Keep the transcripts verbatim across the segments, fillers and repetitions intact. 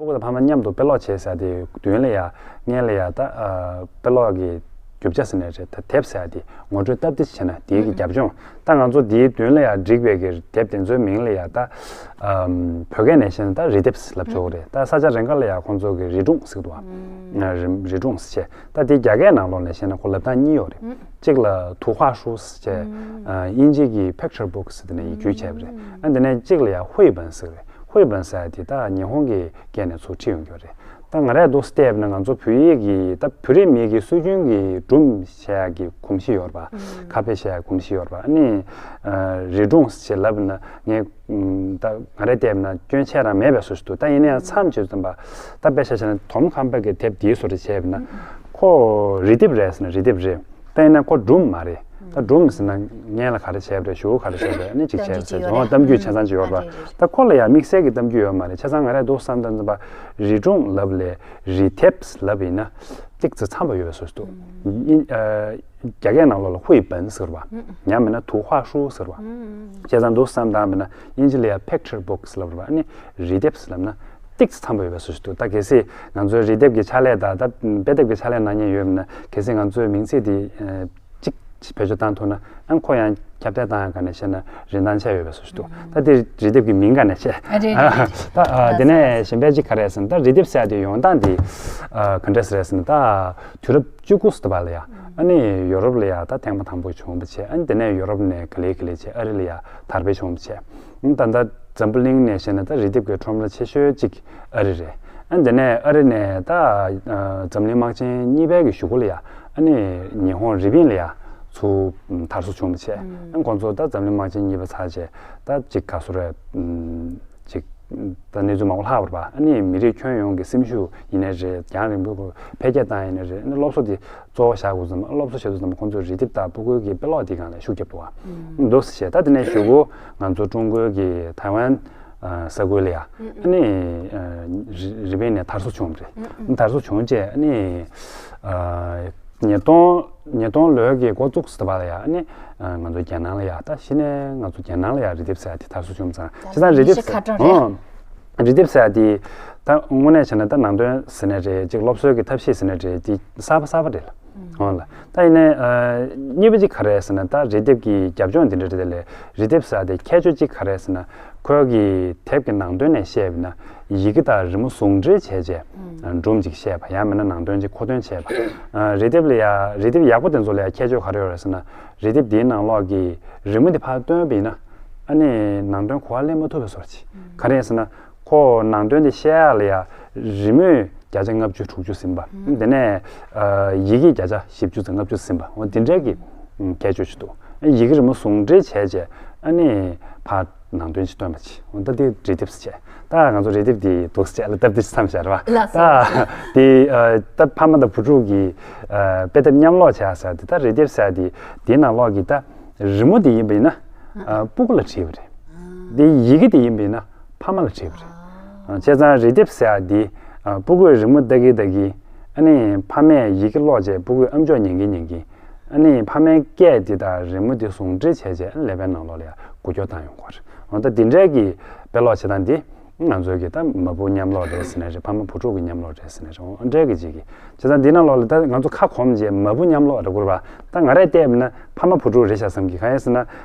ཕྲུ་གུ་དང་ཕ་མ་མཉམ་དུ་དཔེ་ཀློག་བྱེད་ཟེར་དེ་མདུན་ལ་ཡ་སྔོན་ལ་ཡ་ད་དཔེ་ཀློག་གི་རྒྱུ་ཆ་ཟེར་ནས་རེད། ད་དེབ་ཟེར་དེ་ངོ་སྤྲོད་སྟབས་བདེ་བྱས་ན་དེའི་གི་རྒྱབ་ལྗོངས། ད་ང་ཚོ་དེའི་མདུན་ལ་ཡ་བསྒྲིགས་པའི་གི་དེབ་དེ་ཚོའི་མིང་ལ་ཡ་ད་བོད་སྐད་ནས་བཤད་ན་ད་རི་དེབ་ལབ་ཆོག་གི་རེད། ད་ས་ཆ་རེ་འགའ་ལ་ཡ་ཁོང་ཚོ་གི་རི་སྒྲུང་ཟེར་གི་འདུག་བ། རི་རི་སྒྲུང་ཟེར་བྱས། ད་དེ་རྒྱ་སྐད་ནང་ལོགས་ནས་བཤད་ན་ཁོ་ལབ་སྟངས་གཉིས་ཡོད་རེད། གཅིག་ལ་图画书ཟེར་བྱས། དབྱིན་ཇི་གི་picture book ཟེར་དེ་ནས་ཡིག་རྒྱུགས་བྱས་པ་རེད། ཨ་དེ་ནས་གཅིག་ལ་ཡ་繪本ཟེར་རེད། 绘本ཟེར་དེ་ད་ཉི་ཧོང་གི་སྐད་ནས་ཚུར་ཁྲིད་ཡོང་རྒྱུ་རེད། ད་ང་རས་འདུག་བལྟས་པ་ན་ང་ཚོ་བོད་ཡིག་གི་ད་བོད་རིགས་མི་གི་སྲོལ་རྒྱུན་གྱི་སྒྲུང་བཤད་ཡག་གི་གོམས་གཤིས་ཡོད་རེད་པ། ཁ་དཔེ་བཤད་ཡག་གོམས་གཤིས་ཡོད་རེད་པ། ཨ་ནི་རི་སྒྲུང་ཞེས་ལབ་ན་ངས་ད་ང་རས་བལྟས་པ་ན་སྐྱོན་ཆེ་རང་མེད་པའི་བཟོ་ཞིག་འདུག་ད་ཡིན་ན་ཡང་མཚམས་ཆོད་ཙམ་པ་ད་དཔེ་ཆ་བཞག་ན་དོམ་ཁམས་པ་གི་དེབ་དེའི་བཟོ་འདྲ་བྱས་པ་ན་ཁོ་རི་དེབ་རེད་ཟེར་ན་རི་དེབ་རེད། ད་ཡིན་ན་ཁོ་སྒྲུང་མ་རེད། ད་སྒྲུང་ཟེར་ན་སྔོན་ལ་ག་རེ་བྱས་པ་རེད། གཞུག་གུ་ག་རེ་བྱས་པ་རེད། ཨ་ནི་གཅིག་བྱས་པ་ཟེར་འོ་གཏམ་རྒྱུད་ཆ་ཚང་གཅིག་ཡོད་རེད་པ། ད་ཁོ་ལ་ཡང་དམིགས་བསལ་གྱི་གཏམ་རྒྱུད་ཡོད་མ་རེད། ཆ་ཚང་ང་རས་འདུག་བསམ་དང་འཛིན་པ་རི་སྒྲུང་ལབ་ལས་རི་དེབ་ལབ་ཡིན་ན་ཏིག་ཙི་འཚམ་པ་ཡོད་པའི་བཟོ་ཞིག་འདུག་རྒྱ་སྐད་ནང་ལོགས་ལ་ཧུའི་བན་ཟེར་བ། ཡང་མིན་ན་图画书ཟེར་བ། བྱས་ཙང་འདུག་བསམ་དང་མིན་ན་དབྱིན་ཇི་ལ་ཡང་picture books ལབ་རེད་པ། ཨ་ནི་རི་དེབ་ལབ་ན་ཏིག་ཙི་འཚམ་པོ་ཡོད་པའི་བཟོ་ཞིག་འདུག་ད་གལ་སྲིད་ང་ཚོའི་རི་དེབ་ཀྱི་ཕྱག་ལས་དང་ད་དཔེ་དེབ་ཀྱི་ཕྱག་ལས་གནང་མཁན་ཡོད་མིན་ན་གལ་སྲིད་ང་ཚོའི་མིང་ཚིག་དེ་གཅིག་བེད་སྤྱོད་བཏང་ཐུབ་ན་ཨ་ཁོ་ཡང་ཁྱབ་གདལ་བཏང་ཡག་ག་ནས་བཤད་ན་རིན་ཐང་ཆེ་ཡོད་པའི་བཟོ་ཞིག་འདུག་ད་དེ་རི་དེབ་ཀྱི་མིང་ག་ནས་བཤད། ཨ་རེད་རེད་རེད། ད་དེ་ནས་གཞན་པ་གཅིག་ག་རེ་ཟེར་ན་ད་རི་དེབ་ཟེར་དེ་ཡོང་སྟངས་དེ་ག་འདྲ་ཟེར་ཟེར་ན་ད་དུས་རབས་བཅུ་དགུ་ཟེར་བ་ལ་ཡ་ཨ་ནི་ཡོ་རོབ་ལ་ཡ་ད་ཐེངས་མ་དང་པོ་བྱུང་བ་བྱས། ཨ་ནི་དེ་ནས་ཡོ་རོབ་ནས་ག་ལེ་ག་ལེ་བྱས་ཨ་རི་ལ་ཡ་དར་སྤེལ་བྱུང་བ་བྱས། ད་ལྟ་འཛམ་བུ་གླིང་ནས་བཤད་ན་ད་རི་དེབ་ཀྱི་ཁྲོམ་ར་ཆེ་ཤོས་གཅིག་ཨ་རི་རེད། ཨ་དེ་ནས་ཨ་རི་ནས་ད་འཛམ་གླིང་དམག་ཆེན་གཉིས་པའི་གི་གཞུག་གུ་ལ་ཡ་ཨ་ནི་ཉི་ཧོང་རི་པིན་ལ་ཡ་ཚུར་དར་སོ་བྱུང་བ་བྱས། ཨ་ཁོང་ཚོ་ད་འཛམ་གླིང་དམག་ཆེན་གཉིས་པ་ཚར་རྗེས་ད་གཅིག་ག་སོ་རེད། གཅིག་ད་གནས་ཚུལ་མང་པོ་ལྷག་པ་རེད་པ། ཨ་ནི་མི་རིགས་ཁྱོན་ཡོངས་ཀྱི་སེམས་ཤུགས་ཡིན་ནའི་རེད། རྒྱང་རིང་པོའི་འཕེལ་རྒྱས་བཏང་ཡིན་ནའི་རེད། ཨ་ནི་སློབ་གསོ་དེ་གཙོ་བོ་བཞག་དགོས་ཙམ་སློབ་གསོ་བྱེད་དུས་ཙམ་ཁོང་ཚོས་རི་དེབ་དང་སྤུ་གུའི་གི་དཔེ་ཀློག་དེའི་སྒང་ལ་ཤུགས་རྒྱབ་འདུག་བ། འདུག་ཟེར་བྱས་ད་དེ་ནས་གཞུག་གུ་ང་ཚོ་ཀྲུང་གོའི་གི་ཐའེ་ཝན་ས་ཁུལ་ལ་ཡ་ཨ་ནི་རི་པིན་ནས་དར་སོ་བྱུང་བ་རེད། དར་སོ་བྱུང་རྗེས་ཨ་ནི། ཉིས་སྟོང་ཉིས་སྟོང་ལོའི་གི་འགོ་བཙུགས་ཟེར་བ་ལ་ཡ་ཨ་ནི་ང་ཚོ་རྒྱལ་ནང་ལ་ཡ་ད་གཞི་ནས་ང་ཚོ་རྒྱལ་ནང་ལ་ཡ་རི་དེབ་ཟེར་ཡ་དེ་དར་སོ་བྱུང་ཙང་བྱས་ཙང་རི་དེབ་ཟེར་ཨང་རི་དེབ་ཟེར་ཡ་དེ་ད་དངོས་གནས་བྱས་ན་ད་ནང་དོན་ཟེར་ནས་རེད། ཅིག་སློབ་གསོའི་གི་ཐབས་ཤེས་ཟེར་ནས་རེད། དེ་གསར་པ་གསར་པ་རེད་ལ་ཨང་ལ། ད་ཡིན་ནའི་གཉིས་པ་ཅིག་ག་རེ་ཟེར་ན་ད་རི་དེབ་ཀྱི་རྒྱབ་ལྗོངས་འདི་འདྲ་རེད། དེ་ལས་རི་དེབ་ཟེར་ཡ་དེ་ཁྱད་ཆོས་ཅིག་ག་རེ་ཟེར་ན། ཁོའི་གི་དེབ་ཀྱི་ནང་དོན་ནས་བཤད་པ་ན་ཡི་གེ་དང་རི་མོ་ཟུང་འབྲེལ་བྱས་རྗེས་སྒྲུང་ཅིག་བཤད་པ་ཡང་མིན་ན་ནང་དོན་ཅིག་མཁོ་འདོན་བྱས་པ། རི་དེབ་ལ་ཡ་རི་དེབ་ཡག་པོ་དེ་ཚོ་ལ་ཡ་ཁྱད་ཆོས་ག་རེ་ཡོད་རེད་ཟེར་ན་རི་དེབ་དེའི་ནང་ལོགས་ཀྱི་རི་མོ་དེ་ཕར་བཏོན་པ་ཡིན་ན་ཨ་ནི་ནང་དོན་གོ་བ་ལེན་མ་ཐུབ་པའི་བཟོ་འདྲ་ཅིག་ག་རེ་ཡིན་ཟེར་ན་ཁོ་ནང་དོན་དེ་བཤད་ཡག་ལ་ཡ་རི་མོས་བརྒྱ་ཆ་ལྔ་བཅུ་དྲུག་ཅུ་ཟིན་པ། དེ་ནས་ཡི་གེས་བརྒྱ་ཆ་བཞི་བཅུ་ཙམ་ལྔ་བཅུ་ཟིན་པ། འོ་དེ་འདྲའི་གི་ཁྱད་ཆོས་ཅིག་འདུག་ཡི་གེ་རི་མོ་ཟུང་འབྲེལ་བྱས་རྗེས་ཨ་ནི་ཕར་ནང་དོན་ཅིག་སྟོན་པ་ཅིག་འོ་ད་དེ་རི་དེབ་ཟེར་བྱས། ད་ང་ཚོ་རི་དེབ་དེ་འདུག་ཟེར་བྱས་ལ་སྟབས་བདེ་ཅིག་མཚམས་བཞག་རེད་པ། ལགས་སོ། ད་དེ་ད་ཕ་མ་དང་བུ་ཕྲུག་གི་དཔེ་དེབ་མཉམ་ཀློག་བྱས་ཟེར་དེ་ད་རི་དེབ་ཟེར་དེ་དེའི་ནང་ལོགས་ཀྱི་ད་རི་མོ་དེ་ཡིན་པ་ཡིན་ན་སྤུ་གུ་ལ་བྲིས་པ་རེད། དེ་ཡི་གེ་དེ་ཡིན་པ་ཡིན་ན་ཕ་མ་ལ་བྲིས་པ་རེད། བྱས་ཙང་རི་དེབ་ཟེར་ཡ་འདི་སྤུ་གུས་རི་མོ་ལྟ་གིན་ལྟ་གིན་ཨ་ནི་ཕ་མས་ཡི་གེ་ཀློག་བྱས་སྤུ་གུས་ཨམ་ཅོག་ཉན་གིན་ཉན་གིན་ཨ་ནི་ཕ་མའི་སྐད་འདི་དང་རི་མོ་འདི་ཟུང་འབྲེལ་བྱས་བྱས་ཨ་ནི་ཀླད་པའི་ནང་ལོགས་ལ་ཡ་འགུལ་སྐྱོད་བཏང་ཡོང་གི་རེད། འོ་ད་འདི་འདྲའི་གི་དཔེ་ཀློག་བྱེད་སྟངས་འདི་ང་ཚོའི་གི་ད་མ་བུ་མཉམ་ཀློག་རེད་ཟེར་ནའི་རེད། ཕ་མ་བུ་ཕྲུག་གི་མཉམ་ཀློག་རེད་ཟེར་ནའི་རེད། འོ་འདྲའི་གི་ཅིག་གི་བྱས་ཙང་འདི་ནང་ལོགས་ལ་ད་ང་ཚོ་ཁ་གོམས་རྗེས་མ་བུ་མཉམ་ཀློག་རེད་དགོས་རེད་པ། ད་ང་རས་བལྟས་པ་ན་ཕ་མ་བུ་ཕྲུག་རེད་ཤག་བསམ་གི། གང་ཡིན་ཟེར་ན་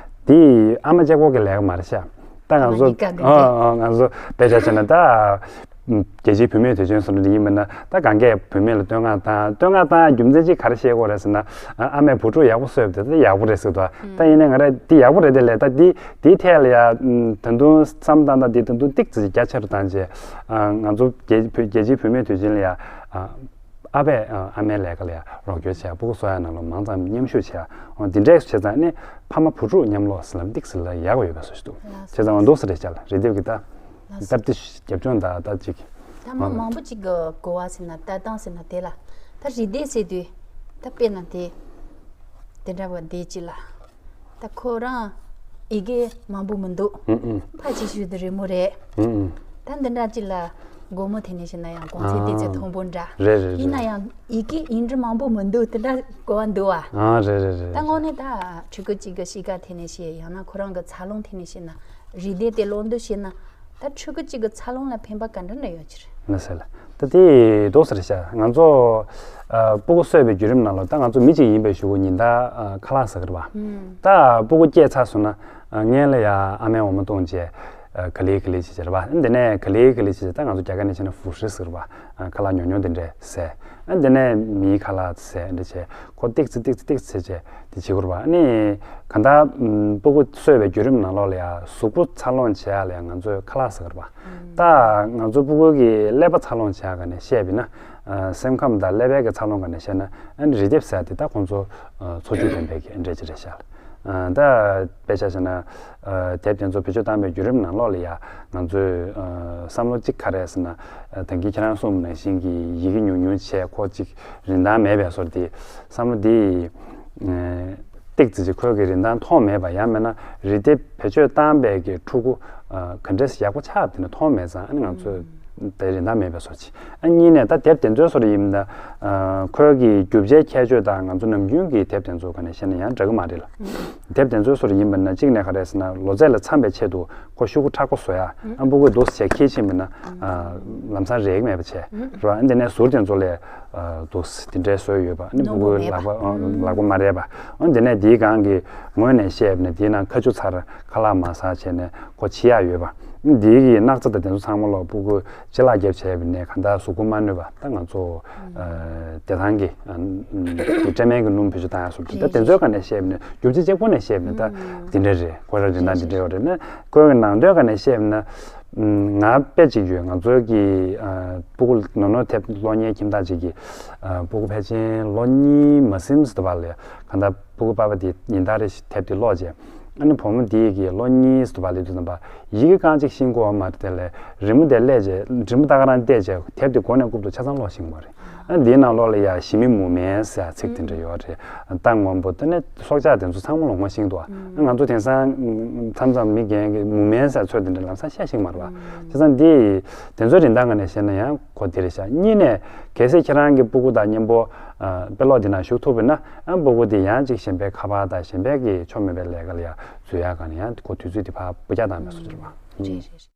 འདི་ཨ་མ་གཅིག་པོ་གི་ལས་ཀ་མ་རེད་ཤག་ད་ང་ཚོ་མ་གཉིས་ཀ་གི་ཨ་ཨ་ང་ཚོ་དཔེ་ཆ་བྱས་ན་ད་རྒྱལ་སྤྱིའི་བུད་མེད་དུས་ཆེན་སོགས་འདི་ཡིན་པ་ན་ད་གང་གས་བུད་མེད་ལ་བསྟོད་བསྔགས་བཏང་བསྟོད་བསྔགས་བཏང་རྒྱུ་མཚན་ཅིག་ག་རེ་བཤད་དགོས་རེད་ཟེར་ན་ཨ་ཨ་མས་བུ་ཕྲུག་ཡག་པོ་གསོས་པ་དེ་ད་ཡག་པོ་རེད་ཟེར་དོ། ད་ཡིན་ནའི་ང་རས་འདི་ཡག་པོ་རེད་དེ་ལས་ད་འདི་འདིའི་ཐད་ལ་ཡ་ད་དུང་བསམ་བཏང་ད་འདི་ད་དུང་ཏིག་ཙི་རྒྱ་ཆེ་རུ་བཏང་རྗེས་ང་ཚོ་རྒྱལ་རྒྱལ་སྤྱིའི་བུད་མེད་དུས་ཆེན་ལ་ཡ། ཨ་ཕས་ཨ་མའི་ལས་ཀ་ལ་ཡང་རོགས་སྐྱོར་བྱས་སྤུ་གུ་གསོ་ཡག་ནང་ལོགས་མང་ཙམ་མཉམ་ཞུགས་བྱས། འོ་འདི་འདྲས་བྱས་ཙང་ནི་ཕ་མ་བུ་ཕྲུག་མཉམ་ཀློག་ཟེར་ལམ་ཏིག་ཟེར་ལ་ཡག་པོ་ཡོད་པ་བཟོ་ཞིག་འདུག་ལགས་བྱས་ཙང་འོ་འདུག་ཟེར་རེད་བྱ་ལ་རི་དེབ་ཀྱི་ད་ལགས་སོ། སྟབས་བདེ་རྒྱབ་ལྗོངས་ད་ད་ཅིག་ད་མ་མང་པོ་ཅིག་གི་གོ་བ་ཟེར་ན་ལྟ་སྟངས་ཟེར་ན་དེ་ལ་ད་རི་དེབ་ཟེར་དུས་ད་དཔེར་ན་དེ་དེ་འདྲ་བ་དེ་ཅིག་ལ། ད་ཁོ་རང་ཡི་གེ་མང་པོ་མི་འདུག་ཨུ་ཨུ། ཕ་གཅིག་ཤོས་དེ་རི་མོ་རེད། ཨུ་ཨུ། ད་འདི་འདྲ་ཅིག་ལ་སྒོར་མོ་དེ་ནས་བྱས་ན་ཡང་གོང་ཚད་ཏོག་ཙམ་མཐོན་པོ་འདྲ། རེད་རེད་ཡིན་ན་རེད། ཡང་ཡི་གེ་ཡིན་འདྲ་མང་པོ་མི་འདུག་དེ་འདྲ་གོ་བ་འདུག་བ། ཨ་རེད་རེད་རེད། ད་དངོས་གནས་ད་ཕྲུ་གུ་གཅིག་གི་གཤིས་ཀ་དེ་ནས་བྱས་ཡང་ན་ཁོ་རང་གི་འཚར་ལོངས་དེ་ནས་བྱས་ན་རི་དེབ་དེ་ཀློག་འདོད་བྱས་ན་ད་ཕྲུ་གུ་གཅིག་གི་འཚར་ལོངས་ལ་ཕན་པ་ག་འདྲ་འདྲ་ཡོད་ཀྱི་རེད། ལ་ཟེར་ལ། ད་དེ་འདུག་ཟེར་ཤག་ང་ཚོ་ཨ་སྤུ་གུ་གསོས་པའི་བརྒྱུད་རིམ་ནང་ལ་ད་ང་ཚོ་མི་གཅིག་ཡིན་པའི་གཞུག་གུ་ཉིན་ལྟར་ཨ་ཁ་ལག་ཟ་གི་རེད་པ། ད་སྤུ་གུ་སྐྱེས་ཚར་སོང་ན་ཨ་སྔོན་ལ་ཡ་ཨ་མའི་འོ་མ་བཏུང་བྱས་ཨ་ག་ལེ་ག་ལེ་བྱེད་བྱས་རེད་པ། ཨ་དེ་ནས་ག་ལེ་ག་ལེ་བྱེད་བྱས་ད་ང་ཚོ་རྒྱ་སྐད་ནས་བཤད་ན་ཧྥུ་ཧྲི་ཟེར་བ། ཨ་ཁ་ལག་ཉུང་ཉུང་དེ་འདྲས་ཟས། ཨ་དེ་ནས་མིའི་ཁ་ལག་ཟས་འདྲ་བྱས་ཁོ་ཏིག་ཙི་ཏིག་ཙི་ཏིག་ཙི་བྱས་བྱས་དེ་བྱེད་དགོས་རེད་པ། ཨ་ནི་གང་ལྟར་ཨམ་སྤུ་གུ་གསོས་པའི་བརྒྱུད་རིམ་ནང་ལོགས་ལ་ཡ་གཟུགས་པོ་འཚར་ལོངས་བྱེད་ཡ་ལ་ཡ་ང་ཚོས་ཁ་ལག་ཟ་གི་རེད་པ། ད་ང་ཚོ་སྤུ་གུ་གི་ཀླད་པ་འཚར་ལོངས་བྱེད་ཡ་ག་ནས་བཤད་པ་ཡིན་ན། ཨ་སེམས་ཁམས་དང་ཀླད་པའི་གི་འཚར་ལོངས་ག་ནས་བཤད་ན་ཨ་ནི་རི་ལྡེབས་ཟེར་ཡ་དེ་ད་ཁོང་ཚོ་ཨ་འཚོ་བཅུད་ལྡན་པའི་གི་འདྲ་ཅིག་རེད་ཤག་ཨ་ད་དཔེ་ཆ་བཞག་ན་ཨ་དེབ་དེ་ཚོ་བེད་སྤྱོད་བཏང་པའི་བརྒྱུད་རིམ་ནང་ལོགས་ལ་ཡ་ང་ཚོས་ཨ་བསམ་བློ་གཅིག་ག་རེ་ཟེར་ན། ཨ་ད་གིན་ཁྱེད་རང་གསུངས་པ་ནང་བཞིན་གྱི་ཡི་གེ་ཉུང་ཉུང་བྱས་ཁོ་གཅིག་རིན་ཐང་མེད་པའི་བཟོ་འདྲ་དེ་བསམ་བློ་དེ་ཨ་ཏིག་ཙི་ཅིག་ཁོའི་གི་རིན་ཐང་མཐོང་མེད་པ་ཡང་མིན་ན་རི་ལྡེབས་བེད་སྤྱོད་བཏང་པའི་གི་ཕྲུ་གུ་ཨ་ག་འདྲས་ཡག་པོ་ཆགས་པ་དེ་ནི་མཐོང་མེད་ཙང་ཨ་ནི་ང་ཚོས་དེ་རིན་ཐང་མེད་པའི་བཟོ་ཅིག་ཨ་གཉིས་ནས་ད་དེབ་དེ་ཚོའི་བཟོ་འདྲ་ཡིན་ན་ཨ་ཁོའི་གི་རྒྱུ་ཆའི་ཁྱད་ཆོས་དང་ང་ཚོ་ནམ་རྒྱུན་གྱི་དེབ་དེ་ཚོ་ག་ནས་བཤད་ན་ཡང་འདྲ་གི་མ་རེད་ལ། དེབ་དེ་ཚོའི་བཟོ་འདྲ་ཡིན་པ་ན་གཅིག་ནས་ག་རེ་ཟེར་ན་ལོ་ཚད་ལ་འཚམ་པའི་ཆེད་དུ་ཁོ་ཤོག་གུ་མཁྲེགས་པོ་བཟོ་ཡ། ཨ་སྤུ་གུས་འདུག་སེ་བྱས་འཁྱེར་ཕྱིན་པ་ན་ཨ་ལམ་སང་རེག་མེད་པ་བྱས་རེད་པ། ཨ་འདི་ནས་ཟུར་དེ་ཚོ་ལས་ཨ་འདུག་སེ་དེ་འདྲའི་བཟོས་ཡོད་པ། ཨ་ནི་སྤུ་གུའི་ལག་པ་ཨ་ལག་པ་མ་རེད་པ། ཨ་འདི་ནས་དེའི་སྒང་གི་ངོས་ནས་བཤད་པ་ན་དེའི་ནང་ཁ་ཆུ་ཚར་ཁ་ལག་མ་ཟ་བྱས་ནས་ཁོ་འཆི་ཡག་ཡོད་པ། ཨ་འདིའི་གི་སྣག་ཚ་དང་དེ་ཚོ་ཚང་མ་ལོག་སྤུ་གུ་ཅི་ལག་བརྒྱབ་བྱས་པ་ནས་གང་ལྟར་གཟུགས་པོ་མ་གནོད་པ་ད་ང་ཚོ་ཨ་བདེ་ཐང་གི་ཨ་སྤྲོས་མེད་ཀྱི་སྣུམ་བེད་སྤྱོད་བཏང་ཡག་སོགས་ད་དེ་ཚོའི་སྒང་ནས་བཤད་པ་ན་རྒྱུ་ཆ་གཅིག་པོ་ནས་བཤད་པ་ན་ད་དེ་འདྲ་རེད། ཁོ་རང་རིན་ཐང་དེ་འདྲ་ཡོད་རེད་ན་ཁོའི་གི་ནང་དོན་སྒང་ནས་བཤད་པ་ན། ང་དཔེ་གཅིག་ཡོད། ང་ཚོའི་གི་ཨ་སྤུ་གུ་ནོར་ནོར་དེབ་ཀློག་མཁན་ཁྱིམ་བདག་ཅིག་གིས་ཨ་སྤུ་གུ་ཕལ་ཆེར་ལོ་གཉིས་མ་ཟིན་ཙམ་དུ་བར་ལ་གང་ལྟར་སྤུ་གུ་པ་ཕ་དེ་ཉིན་ལྟར་རེ་བཞིན་དེབ་དེ་ཀློག་བྱས། ཨ་ནི་བུ་མོ་དེ་གིས་ལོ་གཉིས་ཙམ་དུ་བར་ལ་དུས་ཙམ་པ་ཡི་གེ་རྐང་གཅིག་ཤེས་ཀྱི་ཡོད་མ་རེད། དེ་ལས་རི་མོ་དེ་ཀླད་ཀྱིས་རི་མོ་ད་ག་རང་བལྟས་བྱས་དེབ་དེ་མགོ་ནས་རྐུབ་ཏུ་ཆ་ཚང་ཀློག་ཤེས་ཀྱི་མ་རེད། ཨ་འདིའི་ནང་ལོགས་ལ་ཡ་ཞི་མི་མུ་མེན་ཟེར་ཚིག་དེ་འདྲ་ཡོད་རེད། རྟ་སྔོན་པོ་དེ་ནས་སྲོག་ཆགས་དེ་ཚོ་ཚང་མ་ལ་ངོ་ཤེས་འདུག་ཨ་ང་ཚོ་དེང་སང་མཚམས་མཚམས་མི་རྒན་གྱིས་མུ་མེན་ཟེར་ཚོད་དེ་འདྲ་ལམ་སང་བཤད་ཤེས་ཀྱི་མ་རེད་པ། བྱས་ཙང་འདི་དེ་ཚོའི་རིན་ཐང་ངོས་ནས་བཤད་ན་ཡང་གོ་བདེ་རེད་ཤག་གཉིས་ནས་གལ་སྲིད་ཁྱེད་རང་གི་སྤུ་གུ་དང་མཉམ་པོ་ཨ་དཔེ་ཀློག་འདི་ནང་ཞུགས་ཐུབ་པ་ཡིན་ན་ཨ་སྤུ་གུ་དེ་ཡང་ཅིག་གཞན་པའི་ཁ་པར་དང་གཞན་པའི་གི་ཆོ་མེད་པའི་ལས་ཀ་ལ་ཡང་འཛུལ་ཡག་ག་ནས་ཡང་ཁོ་དུས་ཚོད་དེ་ཕར་སྤུ་རྒྱག་བཏང་མེད་བཟོ་འདྲ་རེད་པ། རེད་རེད།